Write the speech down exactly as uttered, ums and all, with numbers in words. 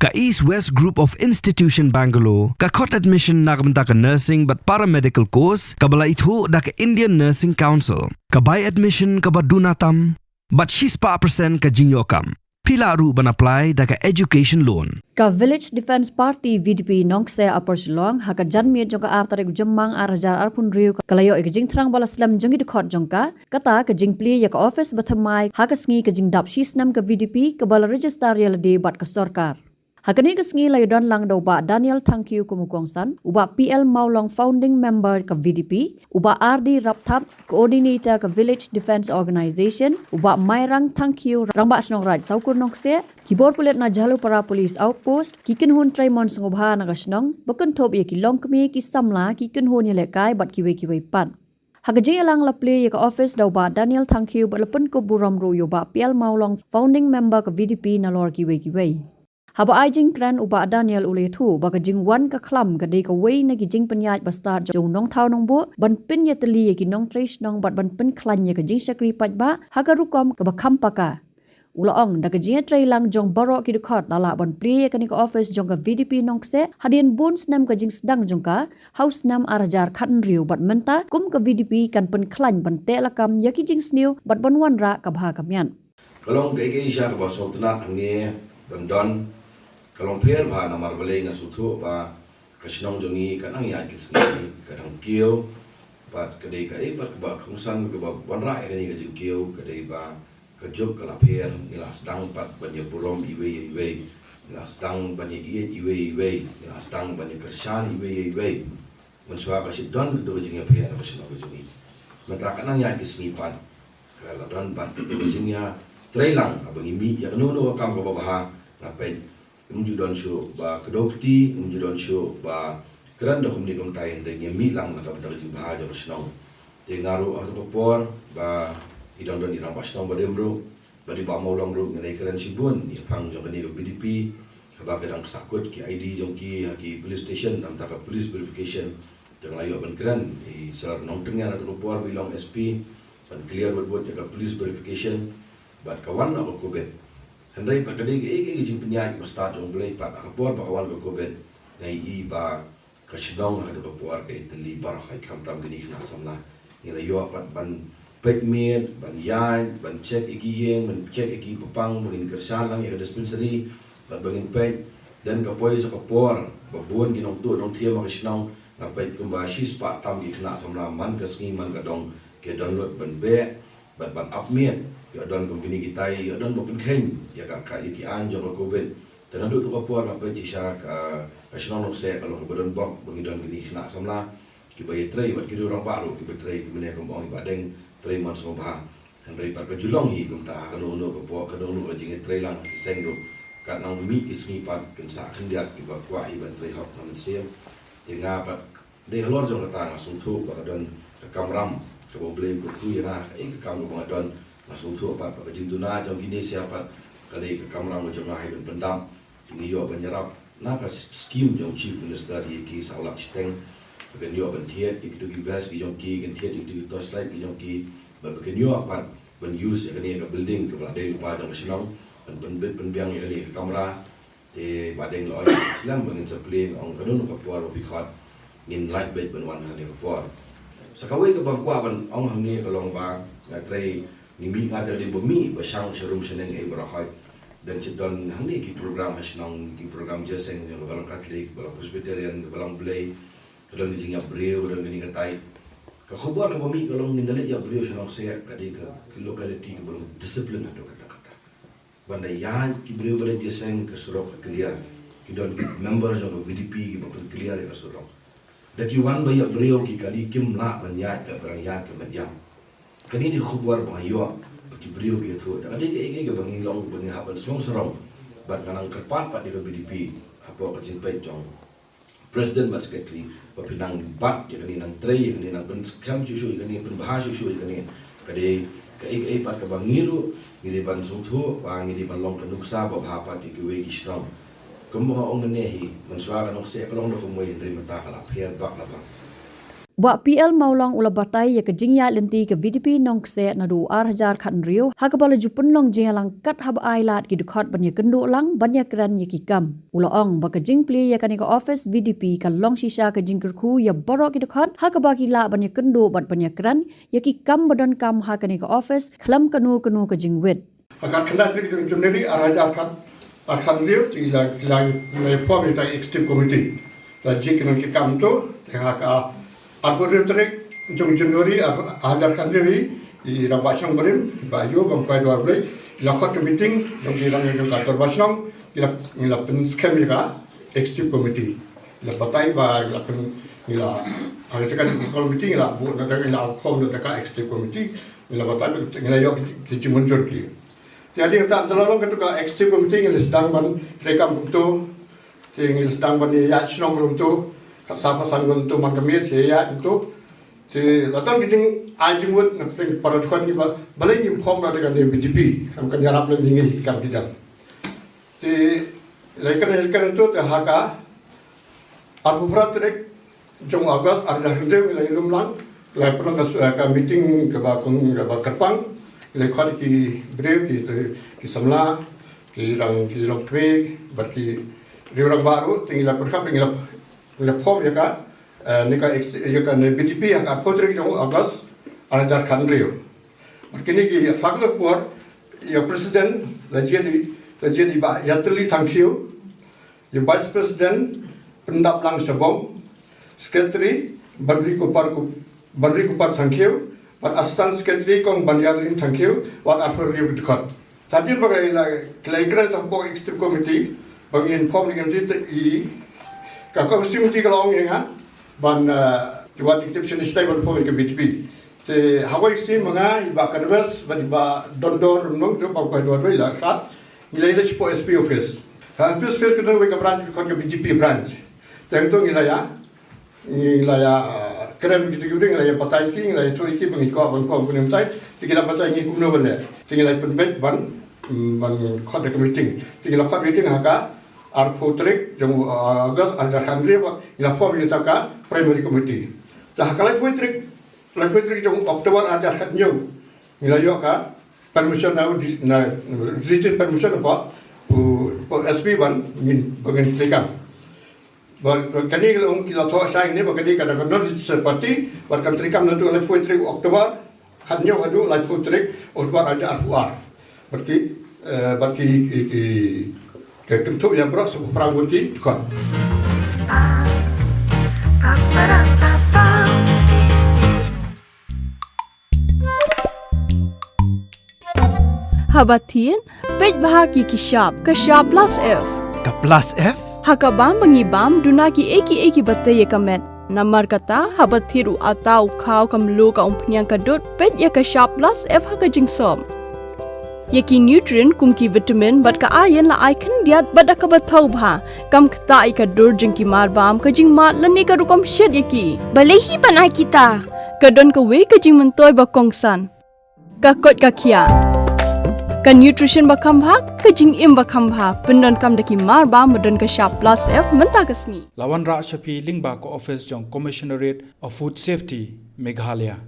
Ka East West Group of Institution Bangalore ka khot admission na ka bynta ka nursing bad paramedical course kaba la ithuh da ka Indian Nursing Council. Ka bai admission kaba duna tam bad shispah percent ka jingïoh kam. Phi lah ruh ban apply da ka education loan. Ka Village Defence Party V D P Nongkseh Upper Shillong ha ka janmiet jong ka ar tarik Jymmang ar hajar arphew hynriew ka la ïoh ïa ka jingthrang ba la slem jong ki dkhot jong ka, kata ka jingplie ïa ka office ba thymmai ha ka sngi ka jingdap shi snem ka V D P kaba la register ïa lade bad ka sorkar. Ha kane ka sngi la ïadon lang da u Bah Daniel Thangkhiew kum u kongsan, u Bah P L Mawlong, founding member ka V D P, u Bah R D Rapthap, coordinator ka Village Defence Organisation, u Bah Mairang Thangkhiew, Rangbah Shnong Raid Sawkur Nongkseh, ki bor pulit na Jhalupara Police Outpost, ki kynhun trei mon sngewbha na ka shnong, ba kynthup ïa ki longkmie, ki samla, ki kynhun ïalehkai bad kiwei kiwei pat. Ha ka jingïalang la plie ïa ka office da u Bah Daniel Thangkhiew bad la pynkup burom ruh ïa u Bah P L Mawlong, founding member ka V D P, nalor kiwei kiwei. Haba ai jingkren, u Bah Daniel u la ïathuh ba ka jingwan ka khlam ka dei kawei na ki jingpynïaid ba stad jong u nongthaw nongbuh ban pynïatylli ïa ki nongtrei shnong bad ban pynkhlaiñ ïa ka jingshakri paidbah ha ka rukom kaba kham paka. U la ong, da ka jingïatreilang jong baroh ki dkhot la lah ban plie ïa kane ka office jong ka V D P Nongkseh hadien bun snem ka jingsdang jong ka ha u snem ar hajar khathynriew bad mynta kum ka V D P kan pynkhlaiñ ban teh lakam ïa ki jingsniew bad ban wanrah ka bha ka miat. Ka long kaei kaei shisha kaba sngewtynnat hangne ban don. Ka long pher bha namar balei nga sngewthuh ba ka shnong jong ngi ka nang ïaid ki sngi, ka dang kiew. Bad ka dei kaei pat kaba kongsan kaba wanrah ïa kane ka jingkiew ka dei ba ka juk ka la pher, ngi la sdang pat ban ïa burom iwei ïa iwei, ngi la sdang ban ïa ïeit iwei ïa iwei, ngi la sdang ban ïa kyrshan iwei ïa iwei. Mynshuwa ka shu don kata ka jingïapher ha ka shnong ka jong ngi. Mynta ka nang ïaid ki sngi pat ka la don pat kata ka jingïatreilang haba ngi mih ïa kano kano ka kam kaba bha. Nga peit ym ju don shuh ba kdew kti, ym ju don shuh ba kren da kumne kumtai, hynrei ngi mih lang na ka bynta ka jingbha jong ka shnong. Te nga ruh ha katu ka por ba i dang don i rangbah shnong ba rim ruh, bad i Bah Mawlong ruh, ngi la ïakren shibun ïa phang jong kane ka V D P, haba ka dang sahkut ki I D jong ki ha ki police station, na ka bynta ka police verification. Te nga la ïoh ban kren i Sir Nongtyngen ha katu ka por ba i long S P ban clear wut wut ïa ka police verification. Bad ka wan noh ka covid. Hynrei pat ka dei kaei kaei ka jingpynïaid ba stad jong U Blei pat, ha ka por ba ka wan ka covid, nga ïohi ba ka shnong ha katu ka por ka ïatylli baroh hi, khamtam kine ki khynnah samla. Ngi la ïoh pat ban peit miet, ban ïaid, ban check ïa ki ïing, ban check ïa ki paidbah, ba ngin kyrshan lang ïa ka dispensary, bad ba ngin peit. Don ka poi sa ka por ba bun ki nongtuh nongthiam ha ka shnong, nga peit kumba shispah tam ki khynnah samla man ka sngi man ka dong ki don lut ban beh bad ban ap miet. Ïoh don kum kine kitai, ïoh don ba pynkheiñ ïa ka, ka, ïa ki aiñ jong ka covid. Te naduh tu ka por nga peit shisha ka, ka shnong Nongkseh ka long kaba donbok ba ngi don kine ki khynnah samla kiba ïatrei, bad ki riew rangbah ruh kiba trei, kumne kum ong i Bah Deng, trei mon sngewbha. Hynrei pat ka ju long hi kumta, kano kano ka por, kano kano ka jingïatreilang ki seng ruh, kat nang mih ki sngi pat kin sa khyndiat kiba kwah hi ban trei hok na mynsiem. Te nga pat dei halor jong kata nga sngewthuh ba ka don ka kamram kaba U Blei u kyrkhu ïa nga, kaei ka kam kaba nga don. Nga sngewthuh pat ba ka jingduna jong kine sha pat ka dei ka kamram ka jong nga hi ban pyndap. Te ngi ïoh ban ïarap na ka s-, skim jong Chief Minister ïa ki saw lak shiteng. Ba kin ïoh ban thied ïa kito ki vest ki jong ki, kin thied ïa kito ki torchlight ki jong ki, bad ba kin ïoh pat ban use ïa kane ka building kaba la dei lypa jong ka shnong ban pynbit pynbiang ïa kane ka kamra. Te Bah Deng la ong slem ba ngin sa plie, nga ong ka don ka por ba phi khot ngin lait beit ban wan ha kane ka por. Sa kawei kaba nga kwah ban ong hangne ka long ba nga trei, ngi mih, nga trei ba mih ba shang sharum shaneng ei baroh hi. Don shu don hangne ki program ha shnong, ki program jingïaseng jong ka Balang Katholik, Balang Presbyterian, ka Balang Blei, ka don ka jingïap briew, ka don kane katai. Ka khubor kaba mih ka long ngin da leit ïap briew sha Nongkseh, ka dei ka, ka locality kaba long discipline haduh katta katta. Ban da ïaid ki briew ba leit ïaseng, ka surok ka clear. Ki don ki member jong ka V D P kiba pynclear ïa ka surok. Da ki wan ba ïap briew ki kali kim lah ban ïaid, ka brang ïaid ka met ïap. Kane ne khubor ba nga ïoh ba ki briew ki ïathuh. Da ka dei kaei kaei kaba ngi long ba ngi hap ban sngewsarong. Bad nga nang kyrpad pat ïa ka V D P hapoh ka jingpeit jong President bad Secretary, ba phin nang bat ïa kane, nang trei ïa kane, nang pynskhem shuh shuh ïa kane, pynbha shuh shuh ïa kane. Ka dei kaei kaei pat kaba ngi ruh ngi dei ban sngewthuh, ba ngi dei ban long ka nuksa ba bha pat ïa kiwei ki shnong. Kumba nga ong mynne hi, mynshuwa ka Nongkseh ka long da kumwei, hynrei mynta ka la pher bak la bang. Bah P L Mawlong u la batai ïa ka jingïaid lynti ka V D P Nongkseh naduh u ar hajar khathynriew, ha kaba la ju pynlong jingïalang kat haba ai lad ki dkhot ban ïakynduh lang ban ïakren ïa ki kam. U la ong ba ka jingplie ïa kane ka office V D P ka long shisha ka jingkyrkhu ïa baroh ki dkhot ha kaba ki lah ban ïakynduh bad ban ïakren ïa ki kam ba donkam ha kane ka office khlem kano kano ka jingwit. Ha ka khyndai tarik jong January ar hajar khat, ar khathynriew, te la, la, la form ïa ka executive committee. La jied ki nongtrei kam to, te ha ka arphew hynriew tarik jong January ar hajar khathynriew hi, i Rangbah Shnong barim, Bah Ïew Bamkwai Dwar Blei, la khot ka meeting jong ki rangbah jong ka Dorbar Shnong, ki la, ngi la pynskhem ïa ka executive committee. La batai ba ngi la pyn, ngi la, ha ka jaka ka committee ngi la buh na da, ngi la form na da ka executive committee, ngi la batai ba ngi la ïoh ki jingmynjur ki. Te hadien kata, ynda la long katu ka executive committee, ngi la sdang ban treikam kumto. Te ngi la sdang ban ïaid shnong kumto. Ka sa phasan kumto man ka miet, te ïaid kumto. Te la don ki jingai jingwit na pdeng para dkhot ngi ba, balei ngim form da ka ne V D P. Kam kan ïarap lem ngi kam ki jam. Te la kren, la kren to te ha ka arphew phra tarik jong August ar hajar khathynriew ngi la ïalum lang, la pynlong ka, ka meeting kaba kong, kaba kyrpang, la khot ki briew, ki, ki samla, ki rang, ki rang kmie, bad ki riew rangbah ruh, te ngi la pyrkhat, ngi la, ngi la form ïa ka, eh, ne ka ex-, ïa ka ne V D P ha ka arphew tarik jong August ar hajar khathynriew. Bad kine ki, ha kane ka por, ïa president la jied i, la jied i Bah Ïatylli Thangkhiew, ïa vice president Pyndaplang Shabong, secretary Banrikopar Ku-, Banrikopar Thangkhiew, bad assistant secretary Kong Banïarlin Thangkhiew, wat arphew hynriew ki dkhot. Te hadien ba ki la, ki la ïakren hapoh executive committee, ba ngin form ïa ka committee, te i, ka executive committee ka la ong ïa nga ban, eh, ki wat executive sha ni stai ban form ïa ka V D P. Te ha wei ka sien ma nga, i Bah Kadwes bad i Bah Dondor Rymnong, te Bah Kadwes wei la kat, ngi la ïaleit shapoh S P office. Ha S P office ka don wei ka branch, ka khot ka V D P branch. Te hangto ngi la ïa, ngi la ïa, eh, kren kito ki briew, ngi la ïa batai ki, ngi la ïathuh ïa ki ba ngi kwah ban form kane ka committee. Te ki la batai ngi kumno ban leh. Te ngi la pynbeit ban, mm, ban khot da ka meeting. Te ngi la khot meeting ha ka arphew tarik jong, eh, August ar hajar khathynriew, ngi la form ïa ka primary committee. Te ha ka laiphew tarik, laiphew tarik jong October ar hajar khathynñiew, ngi la ïoh ka permission na, na written permission hapoh, u, hapoh S P ban ngin, ban ngin treikam. Ba, ba kane ka long ki la thoh shai ne ba kane ka dei ka non-registered party, bad kan treikam naduh laiphew tarik October khathynñiew haduh laiphew tarik October ar hajar arphew ar. Bad ki, eh, bad ki, ki, ki, ki kynthup ïa baroh saphew phra ngut ki dkhot. Haba thied, peit bha ïa ki shap, ka shap plus F. Ka plus F? Ha ka bam ba ngi bam, duna kiei kiei kiba tei ïa ka met. Namar kata, haba thied u atta, u khaw, ka mluh, ka umphniang, ka dud, peit ïa ka shap plus F ha ka jingsop. Ïa ki nutrient kum ki vitamin bad ka iron la ai khyndiat bad da kaba thaw bha. Kam ktah ïa ka dur jong ki marbam, ka jingmad lane ka rukom shet ïa ki. Balei hi ban ai kita? Ka don kawei ka jingmyntoi ba kongsan. Ka koit ka khiah. Ka nutrition ba kham bha, ka jingim ba kham bha. Pyndonkam da ki marbam ba don ka shap plus F mynta ka sngi. La wanrah sha phi lyngba ka office jong Commissionerate of Food Safety, Meghalaya.